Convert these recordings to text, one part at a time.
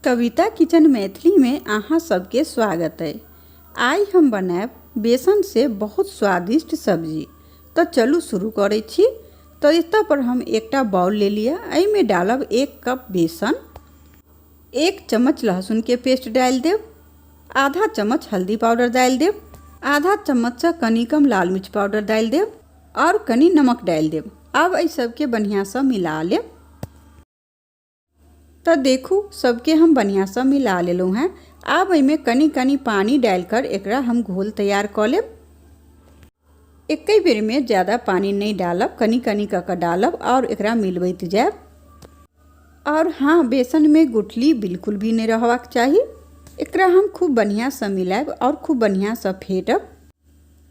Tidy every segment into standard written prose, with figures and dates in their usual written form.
कविता kitchen Maithili में अहाँ सबके स्वागत है। आइ हम बनायब बेसन से बहुत स्वादिष्ट सब्जी। तो चलू शुरू करै छी। तो एतऽ पर हम एकटा बाउल ले लिअ, एहिमे डालब 1 कप बेसन, 1 चम्मच लहसुन के पेस्ट डालि देब, आधा चम्मच हल्दी पाउडर डालि देब, आधा चम्मचसँ कनि कम लाल मिर्च पाउडर डालि देब और कनि नमक डालि देब। आब एहि सबके बढ़िआँसँ मिला लेब। तऽ देखू सबके हम बढ़िआँसँ मिला लेलहुँ हेँ। आब एहिमे कनि कनि पानि डालि कर एकरा हम घोल तैयार कऽ लेब। एके बेरमे ज़्यादा पानि नहि डालब, कनि कनि कऽ कऽ डालब आओर एकरा मिलबैत जायब। आओर हाँ, बेसनमे गुठली बिल्कुल भी नहि रहबाक चाही। एकरा हम खूब बढ़िआँसँ मिलायब आओर खूब बढ़िआँसँ फेटब।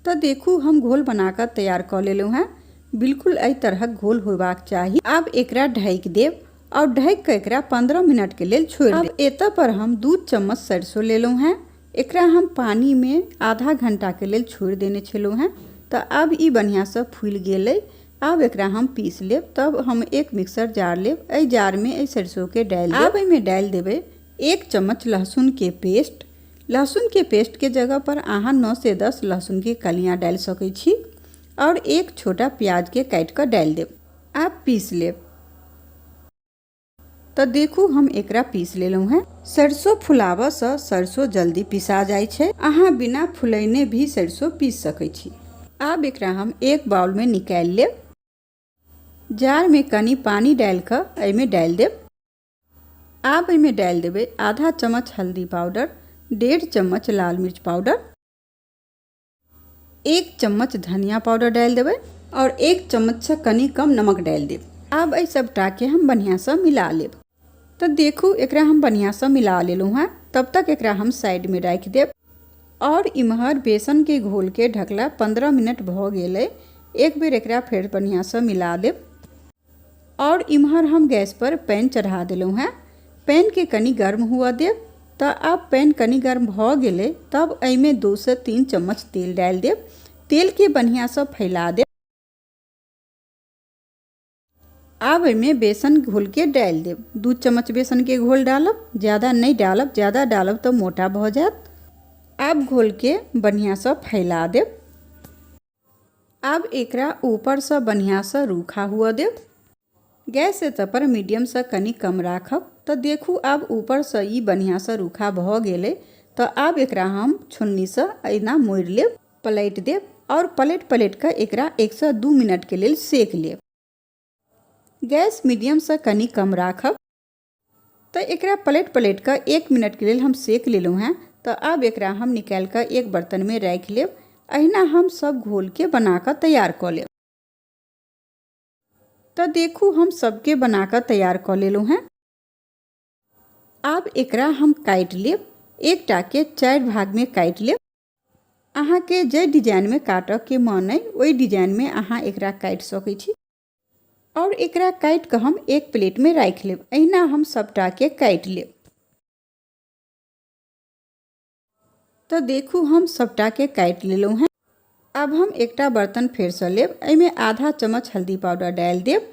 तऽ देखू हम घोल बनाकऽ तैयार कऽ लेलहुँ हेँ। बिल्कुल एहि तरहक घोल होयबाक चाही। आब एकरा ढकि देब आओर ढकि कऽ एकरा 15 मिनटके लेल छोड़ि देब। आब एतऽ पर हम 2 चम्मच सरसों लेलहुँ हेँ। एकरा हम पानिमे आधा घंटाके लेल छोड़ि देने छलहुँ हेँ। तऽ आब ई बढ़िआँसँ फूलि गेल अइ। आब एकरा हम पीस लेब। तब हम एक मिक्सर जार लेब। एहि जारमे एहि सरसोंके डालि देब। आब एहिमे डालि देबै 1 चम्मच लहसुनके पेस्ट। लहसुन के पेस्ट के जगह पर अहाँ 9 से 10 लहसुन के कलियाँ डालि सकै छी और एक छोटा प्याज के काटि कऽ डालि देब। आब पीस लेब। तऽ देखू हम एकरा पीस लेलहुँ हेँ। सरसों फुलाबऽसँ सरसों जल्दी पिसा जाइ छै। अहाँ बिना फुलैने भी सरसों पीस सकै छी। आब एकरा हम एक बाउलमे निकालि लेब। जारमे कनि पानि डालि कऽ एहिमे डालि देब। आब एहिमे डालि देबै आधा चम्मच हल्दी पाउडर, 1.5 चम्मच लाल मिर्च पाउडर, 1 चम्मच धनिया पाउडर डालि देबै और 1 चम्मचसँ कनि कम नमक डालि देब। आब एहि सबटाके हम बढ़िआँसँ मिला लेब। तऽ देखू एकरा हम बढ़िआँसँ मिला लेलहुँ हेँ। तब तक एकरा हम साइडमे राखि देब। और इम्हर बेसनके घोलके ढकला 15 मिनट भऽ गेलै। एक बेर एकरा फेर बढ़िआँसँ मिला लेब। और इम्हर हम गैस पर पैन चढ़ा देलहुँ हेँ। पैनके कनि गर्म हुअ देब। तऽ आब पैन कनि गर्म भऽ गेलै, तब एहिमे 2 से 3 चम्मच तेल डालि देब। तेलके बढ़िआँसँ फैला देब। आब एहिमे बेसन घोलके डालि देब। 2 चम्मच बेसनके घोल डालब, ज़्यादा नहि डालब, ज़्यादा डालब तऽ मोटा भऽ जायत। आब घोलके बढ़िआँसँ फैला देब। आब एकरा ऊपरसँ बढ़िआँसँ रूखा हुअ देब। गैस एतऽ पर मीडियमसँ कनि कम राखब। तऽ देखू आब ऊपरसँ ई बढ़िआँसँ रूखा भऽ गेलै। तऽ आब एकरा हम छोलनीसँ एना मोड़ि लेब, पलटि देब आओर पलटि पलटि कऽ एकरा 1 सँ 2 मिनटके लेल सेक लेब। गैस मीडियमसँ कनि कम राखब। तऽ एकरा पलटि पलटि कऽ 1 मिनटके लेल हम सेक लेलहुँ हेँ। तऽ आब एकरा हम निकालि कऽ एक बर्तनमे राखि लेब। अहिना हम सब घोलके बना कऽ तैयार कऽ लेब। तऽ देखू हम सबके बना कऽ तैयार कऽ लेलहुँ हेँ। आब एकरा हम काटि लेब। एकटाके 4 भागमे काटि लेब। अहाँके जाहि डिजाइनमे काटऽके मन अइ ओहि डिजाइनमे अहाँ एकरा काटि सकै छी। और एकरा काटि कऽ हम एक प्लेटमे राखि लेब। अहिना हम सबटाके काटि लेब। तऽ देखू हम सबटाके काटि लेलहुँ हेँ। आब हम एकटा बर्तन फेरसँ लेब। एहिमे आधा चम्मच हल्दी पाउडर डालि देब,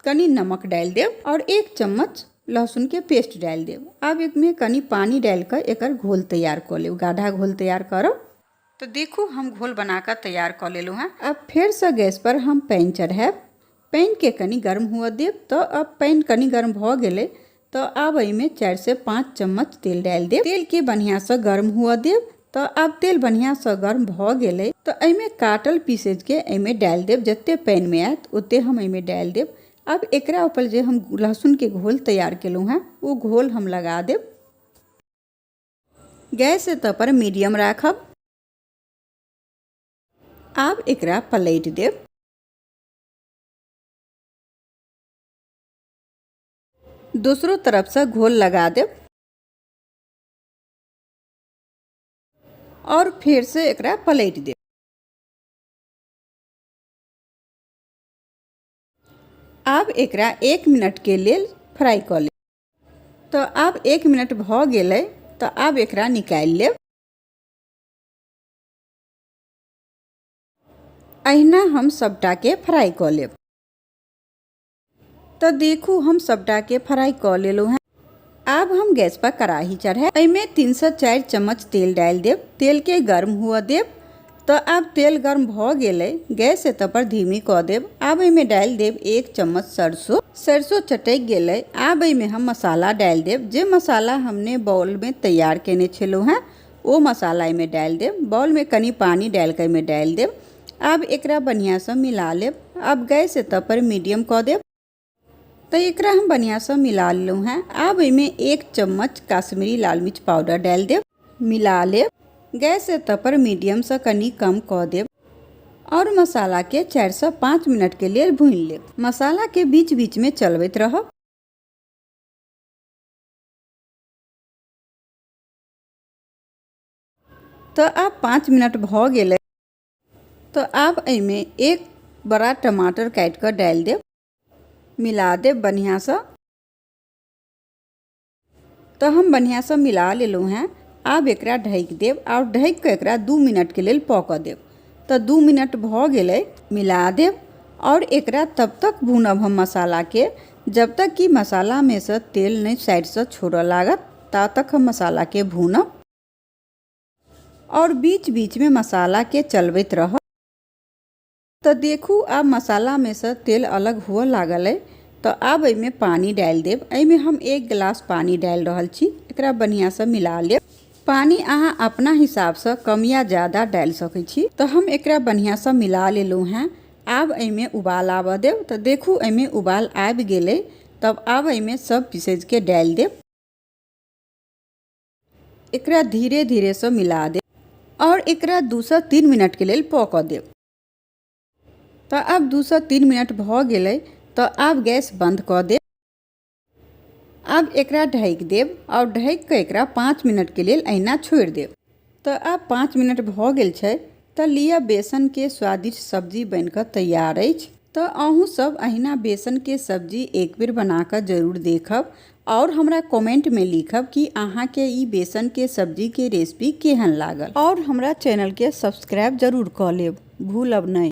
कनि नमक डालि देब और 1 चम्मच लहसुनके पेस्ट डालि देब। आब एहिमे कनि पानि डालि कऽ एकर घोल तैयार कऽ लेब। गाढ़ा घोल तैयार करब। तऽ देखू हम घोल बना कऽ तैयार कऽ लेलहुँ हेँ। आब फेरसँ गैस पर हम पैन चढ़ायब। पैनके कनि गर्म हुअ देब। तऽ आब पैन कनि गर्म भऽ गेलै। तऽ आब एहिमे 4 से 5 चम्मच तेल डालि देब। तेलके बढ़िआँसँ गर्म हुअ देब। तऽ आब तेल बढ़िआँसँ गर्म भऽ गेलै। तऽ एहिमे काटल पीसेजके एहिमे डालि देब। जते पैनमे आयत ओते हम एहिमे डालि देब। आब एकरा ऊपर जे हम लहसुनके घोल तैयार केलहुँ हेँ ओ घोल हम लगा देब। गैस एतऽ पर मीडियम राखब। आब एकरा पलटि देब। दोसरो तरफसँ घोल लगा देब और फेरसँ एकरा पलटि देब। आब एकरा 1 मिनटके लेल फ्राई कऽ लेब। तऽ आब 1 मिनट भऽ गेलै। तऽ आब एकरा निकालि लेब। अहिना हम सबटाके फ्राई कऽ लेब। तऽ देखू हम सबटाके फ्राई कऽ लेलहुँ हेँ। आब हम गैस पर कड़ाही चढ़ायब। एहिमे 3 सँ 4 चम्मच तेल डालि देब। तेलके गर्म हुअ देब। तऽ आब तेल गर्म भऽ गेलै। गैस एतऽ पर धीमी कऽ देब। आब एहिमे डालि देब 1 चम्मच सरसो। सरसो चटकि गेलै। आब एहिमे हम मसाला डालि देब। जे मसाला हमने बाउलमे तैयार केने छलहुँ हेँ, ओ मसाला एहिमे डालि देब। बाउलमे कनि पानि डालि कऽ एहिमे डालि देब। आब एकरा बढ़िआँसँ मिला लेब। आब गैस एतऽ पर मीडियम कऽ देब। तऽ एकरा हम बढ़िआँसँ मिला लेलहुँ हेँ। आब एहिमे 1 चम्मच काश्मीरी लाल मिर्च पाउडर डालि देब। मिला लेब। गैस एतऽ पर मीडियमसँ कनि कम कऽ देब आओर मसालाके 4 सँ 5 मिनटके लेल भूनि लेब। मसालाके बीच बीचमे चलबैत रहब। तऽ आब 5 मिनट भऽ गेलै। तऽ आब एहिमे 1 बड़ा टमाटर काटि कऽ डालि देब। मिला देब बढ़िआँसँ। तऽ हम बढ़िआँसँ मिला लेलहुँ हेँ। आब एकरा ढकि देब आओर ढकि कऽ एकरा 2 मिनटके लेल पकऽ देब। तऽ 2 मिनट भऽ गेलै। मिला देब आओर एकरा तब तक भूनब हम मसालाके, जब तक कि मसालामे सँ तेल नहि साइडसँ छोड़ऽ लागत, ता तक हम मसालाके भूनब आओर बीच बीचमे मसालाके चलबैत रहब। तऽ देखू, आब मसालामे सँ तेल अलग हुअ लागल अइ। तऽ आब एहिमे पानि डालि देब। एहिमे हम 1 गिलास पानि डालि रहल छी। एकरा बढ़िआँसँ मिला लेब। पानि अहाँ अपना हिसाबसँ कम या ज्यादा डालि सकै छी। तऽ हम एकरा बढ़िआँसँ मिला लेलहुँ हेँ। आब एहिमे उबाल आबऽ देब। तऽ देखू, एहिमे उबाल आबि गेलै। तब आब एहिमे सब पीसेजके डालि देब। एकरा धीरे धीरेसँ मिला देब आओर एकरा 2 सँ 3 मिनटके लेल पकऽ देब। तऽ आब 2 सँ 3 मिनट भऽ गेलै। तऽ आब गैस बन्द कऽ देब। आब एकरा ढकि देब आओर ढकि कऽ एकरा 5 मिनटके लेल अहिना छोड़ि देब। तऽ आब 5 मिनट भऽ गेल छै। तऽ लिअ, बेसनके स्वादिष्ट सब्जी बनि कऽ तैयार अछि। तऽ अहूँ सब अहिना बेसनके सब्जी एक बेर बना कऽ जरूर देखब आओर हमरा कमेंटमे लिखब कि अहाँके ई बेसनके सब्जीके रेसिपी केहन लागल। आओर हमरा चैनलके सब्सक्राइब जरूर कऽ लेब, भूलब नहि।